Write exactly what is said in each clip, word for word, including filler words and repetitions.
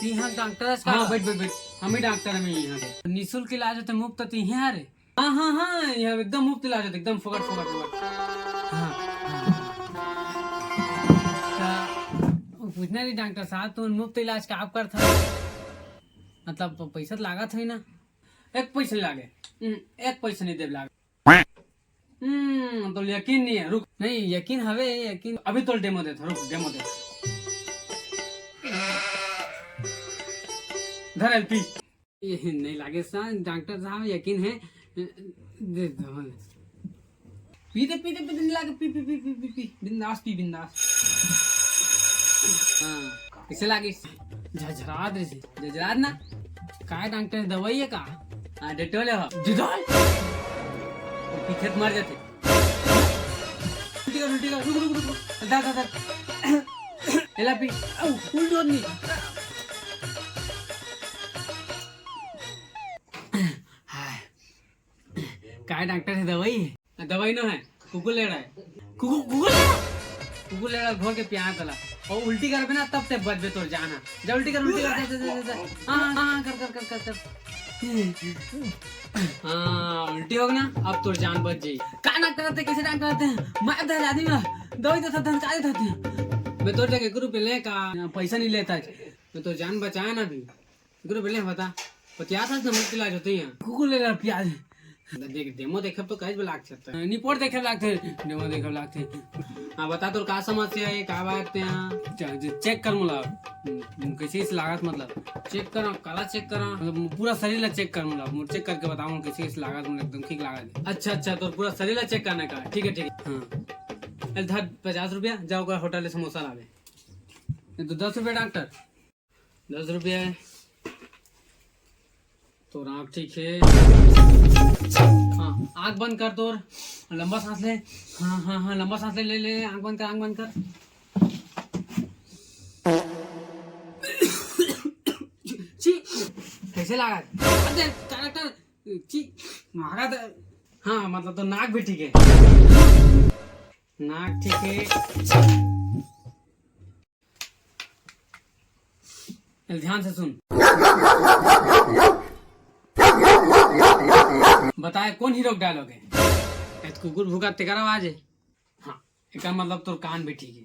इहाँ डॉक्टर का? हाँ, बैठ, बैठ, बैठ। हम ही डॉक्टर हन इहाँ के। निःशुल्क इलाज होथे, मुफ्त होथे इहाँ रे। हाँ, हाँ, हाँ, इहाँ एकदम मुफ्त इलाज होथे, एकदम फोकट, फोकट, फोकट। हाँ, हाँ, हाँ। त पूछना नहीं डॉक्टर साहब, तुम मुफ्त इलाज का आप करत हव? मतलब पैसा तो लागत है ना? एक पैसा नहीं लागे। हम्म, एक पैसा नहीं देब लागे। हम्म, तो यकीन नहीं है, रुक। नहीं, यकीन हवे, यकीन। अभी तो डेमो देत हँव, रुक, डेमो देत हँव। धर एला, पी। ये नहीं लागे सा, डॉक्टर साहब, यकीन है। दे दो। पी दे, पी दे, पी दे, नहीं लागे, पी, पी, पी, पी, पी, पी, बिंदास पी, बिंदास। हाँ, कइसे लागे? झझरात रे, झझरात ना? काय डॉक्टर, दवाई है का? हाँ, डेटॉल है। डेटॉल? वो पीथे त मर जाथे। उल्टी कर, उल्टी कर, रुक, रुक, रुक, रुक। दा, दा, दा। एला पी। औ, उल्टी होत नहीं। हाय। काय डॉक्टर है, दवाई है? दवाई नो है, कुकुर ले रहा है। कुकुर, कुकुर ले रहा? कुकुर ले रहा, घोर के पिया तला। और उल्टी करबे ना, तब ते बचबे तोर जान ह। जा उल्टी कर, उल्टी कर, जा, जा, जा, जा, जा। हाँ, हाँ, हाँ, कर, कर, कर, कर, कर। हाँ, उल्टी होगे ना, अब तोर जान बच जाई। का ना करते, कैसे ना करते हैं? मैं तो आदमी ना, दवाई तो था, धन का देता था। मैं तोर जगह एक रुपये ले का, पैसा नहीं लेता। मैं तोर जान बचाया ना अभी। गुरु, पहले बता, पतिया था तो मुफ्त इलाज होथे इहाँ। कुकुर ले रहा प्याज। देख, डेमो देखे तो कहे लागथे। रिपोर्ट देखे लागथे, डेमो देखे लागथे। हाँ, बता, तोर का समस्या है, का बात है यहाँ? चे-, जे-, चेक कर मोला। हम्म, कैसे इस लागत, मतलब? चेक करा, काला चेक करा? मतलब, पूरा शरीर ला चेक कर मोला। मोर चेक करके बताओ, कैसे इस लागत, मोला एकदम ठीक लागत है। अच्छा, अच्छा, तोर पूरा शरीर ला चेक करना का? ठीक है, ठीक है। हाँ। अरे, धर पचास रुपया, जाओ, ओकर होटल ले समोसा लावे। ये तो दस रुपया, डॉक्टर। दस रुपया है। तोर आँख ठीक है। हाँ, आँख बंद कर तोर। लंबा सांस ले। हाँ, हाँ, हाँ, लंबा सांस ले, ले, ले, आँख बंद कर, आँख बंद कर। छी, कैसे लागा? अरे, डॉक्टर, छी, मारा था। हाँ, मतलब, तोर नाक भी ठीक है। नाक ठीक है। ध्यान से सुन। बताए, कौन हीरो के डायलॉग है? ए तो कुकुर भूका तेकर आवाज है। हाँ, एकर मतलब तोर कान भी ठीक है।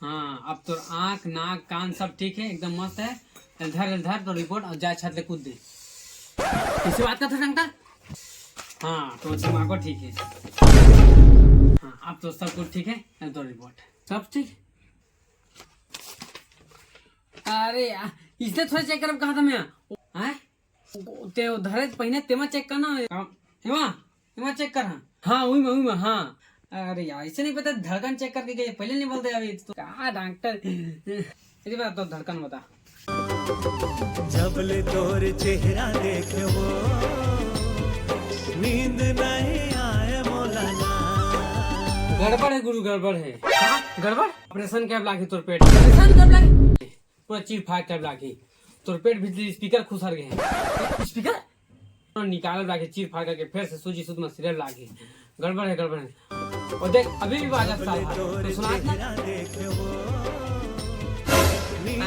हाँ, अब तोर आँख, नाक, कान सब ठीक है, एकदम मस्त है। एला धर, एला धर, तोर रिपोर्ट, और जा छत ले कूद दे। कैसे बात करत हस डॉक्टर? हाँ, तोर दिमागो ठीक है। हाँ, अब तो सब कुछ ठीक है, एला तोर रिपोर्ट। सब ठीक? अरे यार, इसने थोड़ा चेक करब कहा था मैं। हैं? ते धरे त पहिने तेमा चेक करना। हाँ, एमा, एमा चेक कर, हाँ। हाँ, उही में, उही में, हाँ। अरे यार, इसे नहीं पता, धड़कन चेक करके गए, पहले नहीं बोलते अभी तो। का डॉक्टर? अरे बात तो धड़कन बता। जब ले तोर चेहरा देखे वो, नींद नहीं आए मोला ना। गड़बड़ है गुरु, गड़बड़ है। का? गड़बड़? ऑपरेशन कैब लागी तोर पेट। ऑपरेशन कैब लागी? पूरा चीर फाड़ कैब लागी। तोर पेट भीतरी स्पीकर खुसर गए हैं। स्पीकर? निकाल लागी, चीर फाड़ करके फिर से सूजी सुत में सिरे लागी। गड़बड़ है, गड़बड़ है। और देख, अभी भी बाजत साला। तो सुनात ना?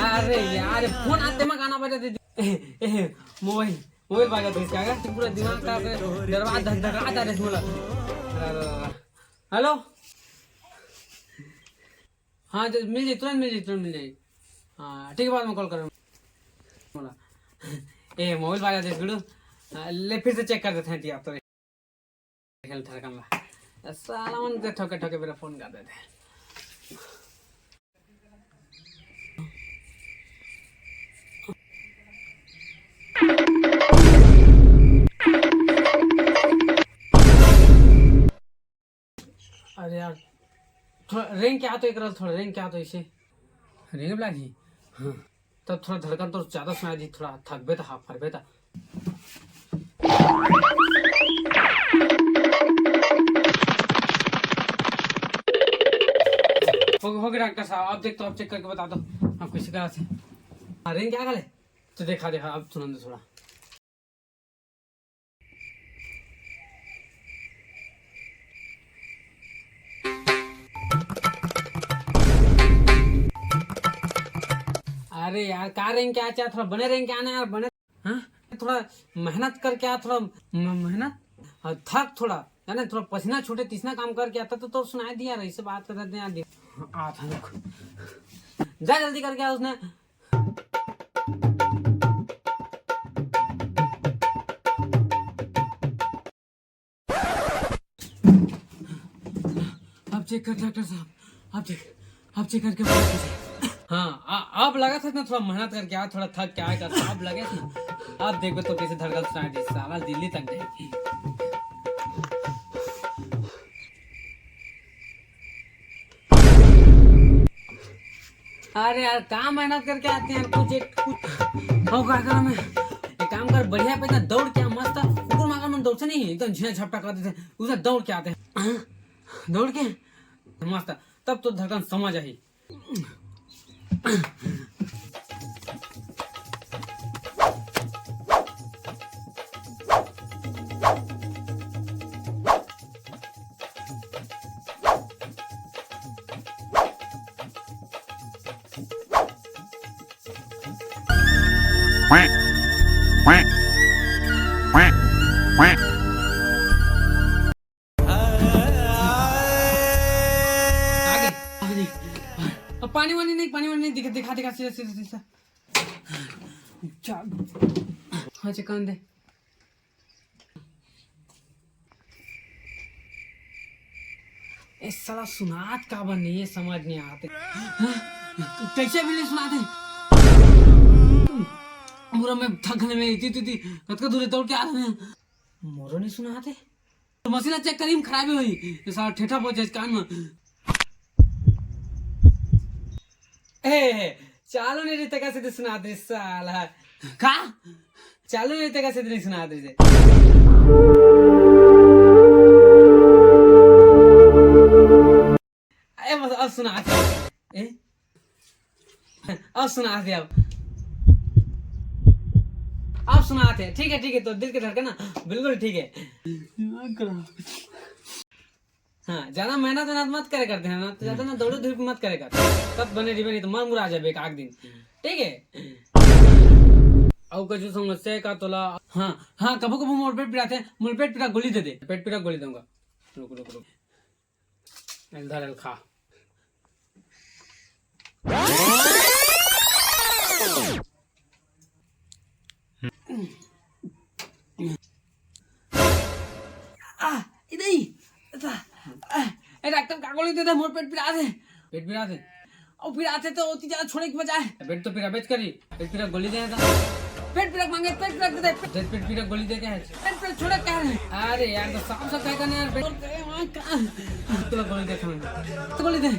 अरे यार, फोन आते में गाना बजा दे। ए, ए, मोबाइल, मोबाइल बाजत है इसका, पूरा दिमाग का डरवा धक धक आता है बोला। हेलो। हाँ, जो मिल जाई, तुरंत मिल जाई, तुरंत मिल जाई। हाँ, ठीक है, बाद में कॉल करूँ। ए, मोबाइल बाजा देस गुरु। हाँ, ले, फिर से चेक कर देते हैं, आप तो हेल्थ धड़कन ला। साला मन के ठोके ठोके मेरा फोन कर देते हैं। अरे यार, थोड़ा रेंग के आ तो, एक रल थोड़ा रेंग के आ तो इसे। रेंग लागही? हाँ। तब थोड़ा धड़कन तो ज्यादा सुनाई दी, थोड़ा थकबे त, हाँ, फरबे त। हो, हो गया डॉक्टर साहब, आप देख तो, आप चेक करके बता दो, आप कैसे करा थे। हाँ, रेंग के आ गले? तो देखा, देखा, अब सुनन दो थोड़ा। अरे यार, का रेंग के आ, थोड़ा बने रेंग के आना यार, बने। हाँ, थोड़ा मेहनत करके आ, थोड़ा म-, मेहनत और थक थोड़ा, जाने, थोड़ा पसीना छूटे, तीसना काम करके आता तो, तो सुनाई दिया रही से बात करते हैं यार। आ था, रुक। जा जल्दी करके आ उसने। अब चेक कर डॉक्टर साहब, अब चेक, अब चेक करके बता दीजिए। हाँ, आ, अब लगा था ना, थोड़ा मेहनत करके आ, थोड़ा थक के आया कर, अब लगे था ना, अब देखो तो कैसे धड़कन सुनाई दे, साला दिल्ली तक जाएगी। अरे यार, काम मेहनत करके आते हैं, कुछ एक, कुछ हो, का करा मैं? एक काम कर, बढ़िया पैसा दौड़ के आ, मस्त कुकुर मांगा मन दौड़ से नहीं, एकदम झिया झपटा कर देते हैं, उसे दौड़ के आते हैं। हाँ? दौड़ के? मस्त, तब तो धड़कन समझ आई। आगे, आगे। अब पानी वानी नहीं, पानी वानी नहीं, दिखा, दिखा, दिखा, सीधा, सीधा, सीधा। चल। हाँ, चिकन दे। ए साला सुनात काबर नहीं, ये समझ नहीं आते। हाँ? कैसे भी नहीं सुनाते? पूरा मैं थकने में इतनी, इतनी, इतनी, कतका दूर दौड़ के आ रहे हैं। मोरो नहीं सुनाते। तो मशीन चेक करी, खराबी होई। ये साला ठेठा पहुंच जाए कान में। ए, चालू नहीं रहते कैसे तो सुना दे साला। का? चालू नहीं रहते कैसे तो नहीं सुना दे। ए, बस अब सुना दे। ए? अब सुना दे अब। अब सुना दे। ठीक है, ठीक है, तो दिल के धड़कन ना बिल्कुल ठीक है। दिमाग खराब। हाँ, ज्यादा मेहनत वेहनत मत करे करते हैं ना, तो ज्यादा ना दौड़े धूप मत करे करते, तब बने रहिबे, नहीं तो मर मुरा जाबे एक आध दिन। ठीक है। अउ कुछ समस्या है का तोला? हाँ, हाँ, कभू कभू मोर पेट पिराथे, मोर पेट पीरा गोली दे दे, पेट पीरा गोली दूंगा। रुक, रुक, रुक, एल धर, एल खा। आ, इधर ही। आ, ए, डॉक्टर, का गोली दे दे, मोर पेट पिराथे। पेट पिराथे? अउ पिराथे तो ओती ज्यादा छोड़े के बजाय। पेट तो पिराबेच करी, पेट पीरा गोली दे दे। पेट पीरा मांगे, पेट पीरा दे दे। दे पेट पीरा गोली दे के है। पेट पीरा छोड़े का है? अरे यार, तो साफ साफ कहे का नहीं यार, पेट। और दे, वहाँ का? तुला गोली दे, खाने। तो गोली दे।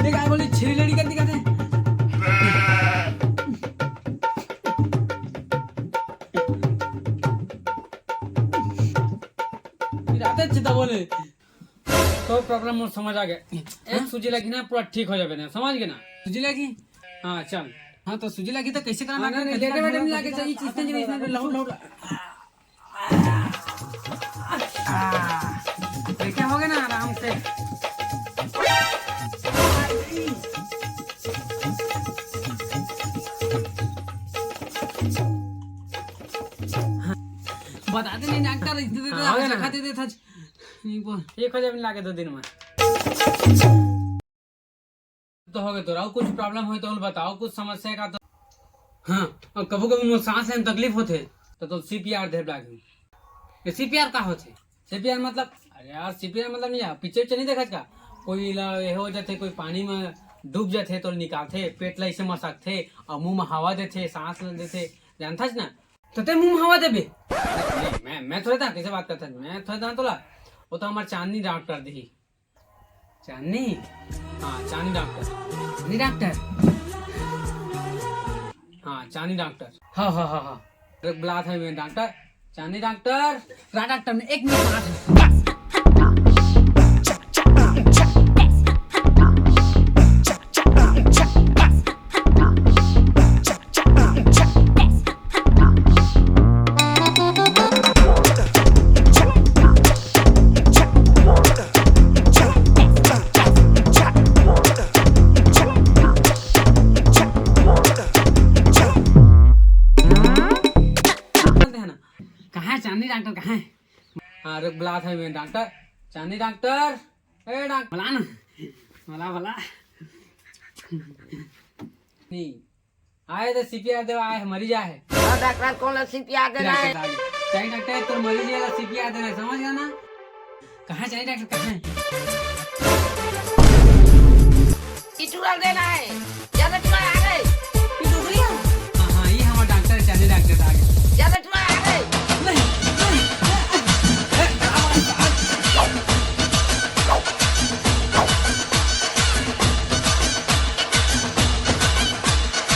देख, आए बोले, छेरी लड़ी कर दिखाते। फिर आते अच्छे था बोले। तो प्रॉब्लम मोर समझ आ गया। एक सूजी लगी ना, पूरा ठीक हो जाबे ना, समझ गए ना? सूजी लगी? हाँ, चल। हाँ, तो सूजी लगी तो कैसे करना हाँ, है? नहीं, नहीं, कैसे लेटे वेटे करना नहीं है? लागे चाहिए, चीज नहीं, इसमें लहुट, लहुट। आ, तो क्या हो गया ना, आराम से। बताते नहीं डॉक्टर, इतने देते हाँ, हो गया ना। खाते देते था। नहीं बोल। एक हजार में लागे दो दिन में। तो हो गए तोरा, कुछ प्रॉब्लम हो तो बताओ, कुछ समस्या का तो। हाँ, और कभू कभू मोर सांस लेने में तकलीफ होथे, तो, तो सीपीआर दे लागे। ये सीपीआर का होथे? सीपीआर मतलब, अरे यार, सीपीआर मतलब नहीं यार, पिक्चर उच्चर नहीं देखा का? कोई ला ये हो जाथे, कोई पानी में डूब जाथे तो निकालथे, पेट ला इसे मसकथे और मुंह में हवा देथे, सांस ले देथे, जानथस ना? तो ते मुंह में हवा देबे? नहीं, मैं, मैं थोड़े था, कैसे बात करता है? मैं थोड़े था तोला, वो तो हमारे चांदनी डॉक्टर दी। चांदनी? हाँ, चांदनी डॉक्टर। चांदनी डॉक्टर? हाँ, चांदनी डॉक्टर। हाँ, हाँ, हाँ, हाँ। एक बुलात है मैं डॉक्टर। चांदनी डॉक्टर। रा डॉक्टर ने एक मिनट बात। कहाँ हे चांदनी डॉक्टर, कहाँ हे? हाँ, रुक, बुलात हँव मैं डॉक्टर। चांदनी डॉक्टर, ए डॉक्टर, बुला ना, बुला, बुला। नहीं, आए तो सीपीआर देवा, आए हे, मरीज आए हे। हाँ डॉक्टर, कोन ला सीपीआर देना हे? डॉक्टर, आगे। चांदनी डॉक्टर, तोर मरीज ला सीपीआर देना हे, समझ गे ना? कहाँ हे चांदनी डॉक्टर, कहाँ हे? इचुरल देना हे।